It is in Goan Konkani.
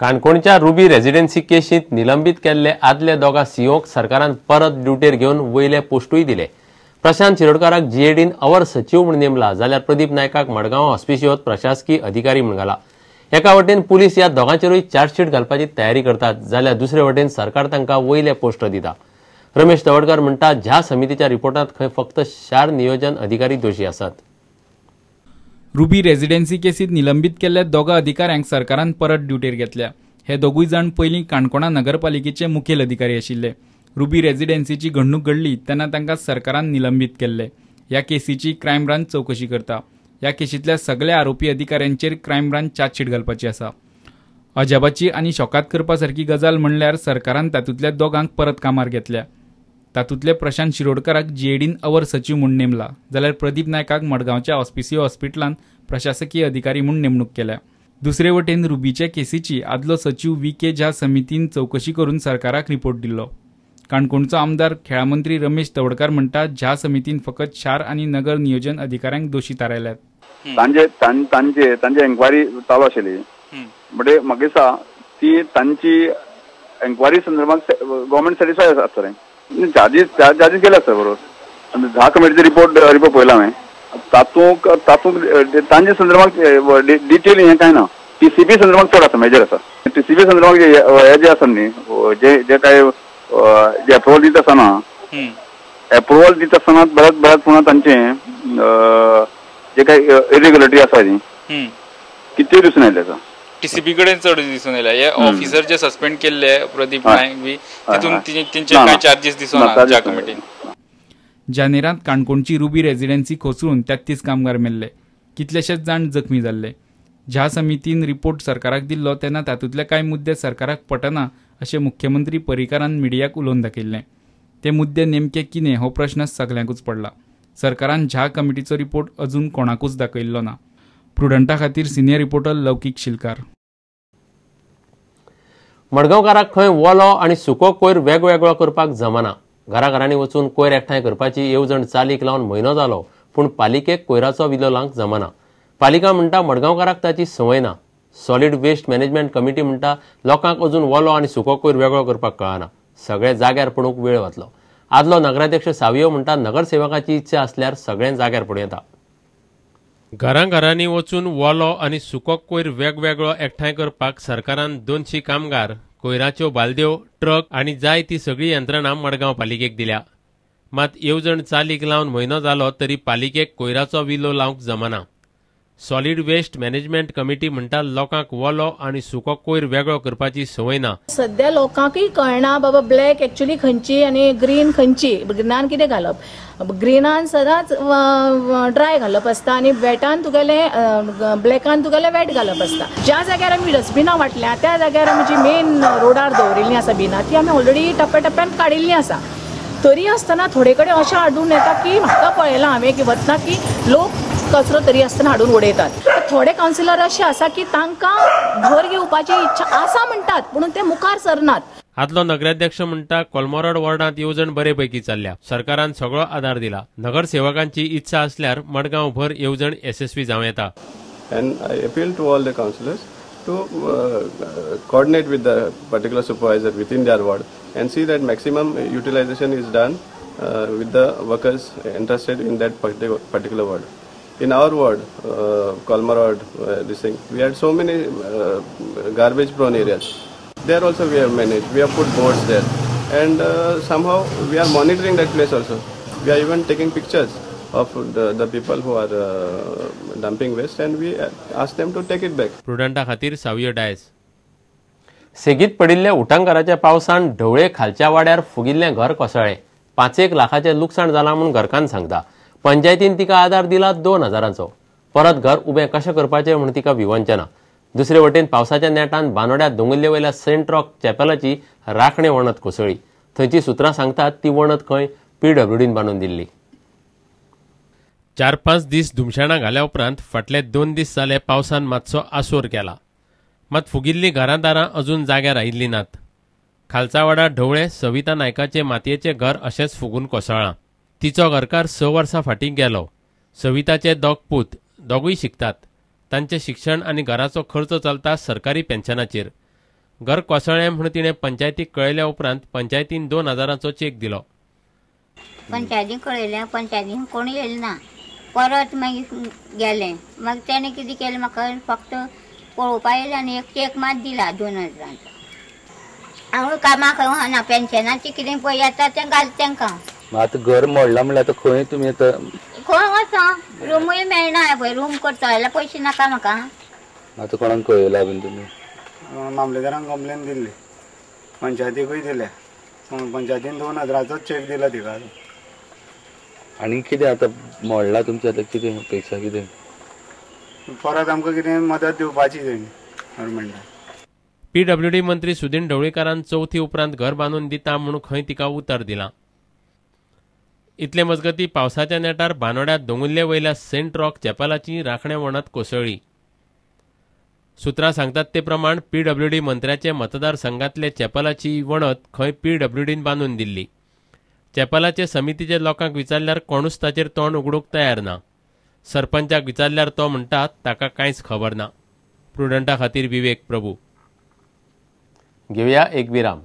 काणकोणच्या रुबी रेजिडेन्सी केशींत निलंबीत केल्ले आदले दोगा सीओक सरकारान परत ड्युटेर घेवन वयले पोस्टूय दिले. प्रशांत शिरोडकाराक जीएडीन our सचीव म्हूण नेमला, जाल्यार प्रदीप नायकाक मडगांव हॉस्पिशियोत प्रशासकीय अधिकारी म्हूण घाला. एका वटेन पुलीस ह्या दोगांचेरूय चार्जशीट घालपाची तयारी करतात, जाल्यार दुसरे वटेन सरकार तांकां वयले पोस्ट दिता. रमेश तवडकर म्हणटा, ज्या समितीच्या रिपोर्टांत खंय फक्त शार नियोजन अधिकारी दोशी आसात. रुबी रेजिडेन्सी केसीत निलंबीत केल्ल्या दोगा अधिकाऱ्यांक सरकारान परत ड्युटेर घेतल्या. हे दोगूय जाण पयलीं काणकोणा नगरपालिकेचे मुखेल अधिकारी आशिल्ले. रुबी रेजिडेन्सीची घडणूक घडली तेन्ना तांकां सरकारान निलंबीत केल्ले. ह्या केसीची क्रायम ब्रांच चवकशी करता. ह्या केशींतल्या सगल्या आरोपी अधिकाऱ्यांचेर क्रायम ब्रांच चार्जशीट घालपाची आसा. अजापाची आनी शॉकात करपा सारकी गजाल म्हणल्यार सरकारान तातूंतल्या दोगांक परत कामार घेतल्या. तातूंतले प्रशांत शिरोडकाराक जीएडीन our सचीव म्हूण नेमला, जाल्यार प्रदीप नायकाक मडगांवच्या ऑस्पिसियो हॉस्पिटलांत प्रशासकीय अधिकारी म्हूण नेमणूक केल्या. दुसरे वटेन रुबीचे केसीची आदलो सचीव व्ही के झा समितीन चवकशी करून सरकाराक रिपोर्ट दिल्लो. काणकोणचो आमदार खेळा मंत्री रमेश तवडकार म्हणटा, झा समितीन फकत शार आनी नगर नियोजन अधिकाऱ्यांक दोशी थारायल्यात. तांचे तांचे एन्क्वायरी चालू आशिल्ली, म्हणजे म्हाका दिसता ती तांची एन्क्वायरी संदर्भात गव्हर्मेंट सॅटिस्फाय आसतलें. चार्जीस चार्जीस केले आसता बरोबर. झा कमिटीचो रिपोर्ट रिपोर्ट पळयला हांवें, तातूंत तातूंत तांचे संदर्भात डिटेल हें कांय ना. टीसीपी संदर्भात चड आसा, मेजर आसा. टीसीपी संदर्भात हे जे आसा न्ही, जे जे काय जे एप्रुवल दिता आसतना, एप्रुवल दिता आसतना बऱ्याच बऱ्याच पुणा तांचे जे काय इरेग्युलरिटी आसा न्ही कितें दिसून आयिल्लें आसा. टीसीपी कडेन चड दिसून आयल्या. हे ऑफिसर जे सस्पेंड केल्ले प्रदीप नायक बी तितून तेंचे कांय चार्जीस दिसना ज्या कमिटीन. जानेरांत काणकोणची रुबी रेजिडेन्सी कोसळून 33 कामगार मेल्ले, कितलेशेच जाण जखमी जाल्ले. ज्या समितीन रिपोर्ट सरकाराक दिल्लो तेन्ना तातूंतले कांय मुद्दे सरकाराक पटना अशें मुख्यमंत्री पर्रीकारान मिडियाक उलोवन दाखयल्लें. ते मुद्दे नेमके कितें हो प्रश्न सगल्यांकूच पडला. सरकारान झा कमिटीचो रिपोर्ट अजून कोणाकूच दाखयल्लो ना. प्रुडंटा खातीर सिनियर रिपोर्टर लौकीक शिलकार. मडगांवकाराक खंय वोलो आनी सुको कोयर वेगवेगळो करपाक जमना. घराघरांनी वचून कोयर एकठांय करपाची येवजण चालीक लावन म्हयनो जालो, पूण पालिकेक कोयराचो विलो लावंक जमना. पालिका म्हणटा मडगांवकाराक ताची संवय ना. सॉलिड वेस्ट मॅनेजमेंट कमिटी म्हणटा लोकांक अजून वोलो आनी सुको कोयर वेगळो करपाक कळना, सगळे जाग्यार पडूंक वेळ वतलो. आदलो नगराध्यक्ष सावियो म्हणटा नगरसेवकाची इच्छा आसल्यार सगळें जाग्यार पडूं येता. घराघरांनी वचून वोलो आनी सुको कोयर वेगवेगळो एकठांय करपाक सरकारान 200 कामगार, कोयराच्यो बालद्यो, ट्रक आनी जाय ती सगळी यंत्रणा मडगांव पालिकेक दिल्या. मात येवजण चालीक लावन म्हयनो जालो तरी पालिकेक कोयराचो विलो लावंक जमना. सॉलिड वेस्ट मॅनेजमेंट कमिटी म्हणटा लोकांक वोलो आनी सुको कोयर वेगळो करपाची संवय ना. सध्या लोकांकय कळना बाबा ब्लॅक एक्चुअली खंयची आनी ग्रीन खंयची, ग्रीनान कितें घालप, ग्रीनान सदांच ड्राय घालप आसता आनी वेटान तुगेले ब्लॅकान तुगेले वेट घालप आसता. ज्या जाग्यार आमी डस्टबिनां वांटल्या त्या जाग्यार आमी जी मेन रोडार दवरिल्लीं आसा बिनां ती आमी ऑलरेडी टप्प्या टप्प्यान काडिल्लीं आसा. तरी आसतना थोडे कडेन अशें हाडून येता की म्हाका पळयलां हांवें की वतना की लोक कचरो तरी आसतना हाडून उडयतात. थोडे कावन्सिलर अशे आसा की तांकां घर घेवपाची इच्छा आसा म्हणटात, पूण ते मुखार सरनात. आदलो नगराध्यक्ष म्हणटा कोलमोरड वॉर्डांत येवजण बरे पैकी चल्ल्या, सरकारान सगळो आदार दिला. नगरसेवकांची इच्छा आसल्यार मडगांव भर येवजण येसस्वी जावं येता. And I appeal to all the councillors to coordinate with the particular supervisor within their ward and see that maximum utilization is done with the workers interested in that particular ward. In our ward, Kolmarod, this thing, we had so many garbage prone areas. There also we have managed, we have put boards there, and somehow we are monitoring that place also. We are even taking pictures of the people who are dumping waste, and we ask them to take it back. प्रुडंटा खातीर सावियो डायस. सेगीत पडिल्ल्या उटंगाराच्या पावसान ढवळे खालच्या वाड्यार फुगिल्लें घर कोसळ्ळें. 5-1 लाखाचें लुकसाण जालां म्हूण घरकान्न सांगता. पंचायतीन तिका आदार दिला 2,000चो. परत घर उबें कशें करपाचें म्हूण तिका विवंचना. दुसरे वटेन पावसाच्या नेटान बानोड्या दोंगुल्ले वयल्या सेंट रॉक चॅपलाची राखणे वणत कोसळ्ळी. थंयची सुत्रां सांगतात ती वणत खंय पीडब्ल्यूडीन बांदून दिल्ली. 4-5 दीस धुमशेणां घाल्या उपरांत फाटले 2 दीस जाले पावसान मातसो आसोर केला. मात फुगिल्लीं घरां दारां अजून जाग्यार आयिल्लीं नात. खालचावाडा ढवळे सविता नायकाचें मातयेचें घर अशेंच फुगून कोसळ्ळां. तिचो घरकार 6 वर्सां फाटीं गेलो. सविताचे 2 पूत, दोगूय शिकतात. तांचें शिक्षण आनी घराचो खर्च चलता सरकारी पेन्शनाचेर. घर कोसळ्ळें म्हूण तिणें पंचायतीक कळयल्या उपरांत पंचायतीन 2000चो चेक दिलो. पंचायतीन कळयलें, पंचायतीन कोण येयलें ना. परत मागीर गेलें, मागीर तेणें कितें केलें म्हाका फक्त पळोवपा येयलें आनी एक चेक मात दिला 2000चो. हांव कामाक ना, पेन्शनाची कितें पळय येता तें घाल तेंकां. आतां घर मोडलां म्हणल्यार आतां खंय तुमी आतां खंय वचो? रुमूय मेळना पळय, रूम करता जाल्यार पयशे नाका म्हाका. आतां कोणाक कळयलां बीन तुमी? मामलेदारांक कंप्लेन दिल्ली, पंचायतीकूय दिल्या, पंचायतीन 2000चोच चेक दिला तिका. आनी कितें आतां मोडलां तुमचें, आतां कितें अपेक्षा कितें? परत आमकां कितें मदत दिवपाची तेणी गव्हर्मेंटान. पीडब्ल्यूडी मंत्री सुदिन ढवळीकारान चवथी उपरांत घर बांदून दिता म्हूण खंय तिका उतर दिलां. इतले मजगती पावसाच्या नेटार बानोड्या दोंगुल्ले वयल्या सेंट रॉक चॅपलाची राखणे वणत कोसळ्ळी. सुत्रां सांगतात ते प्रमाण पीडब्ल्यूडी मंत्र्याचे मतदारसंघातले चॅपलाची वणत खंय पीडब्ल्यूडीन बांदून दिल्ली. चॅपलाचे समितीचे लोकांक विचारल्यार कोणूच ताचेर तोंड उगडूंक तयार ना. सरपंचाक विचारल्यार तो म्हणटा ताका कांयच खबर ना. प्रुडंटा खातीर विवेक प्रभू. घेवया एक विराम.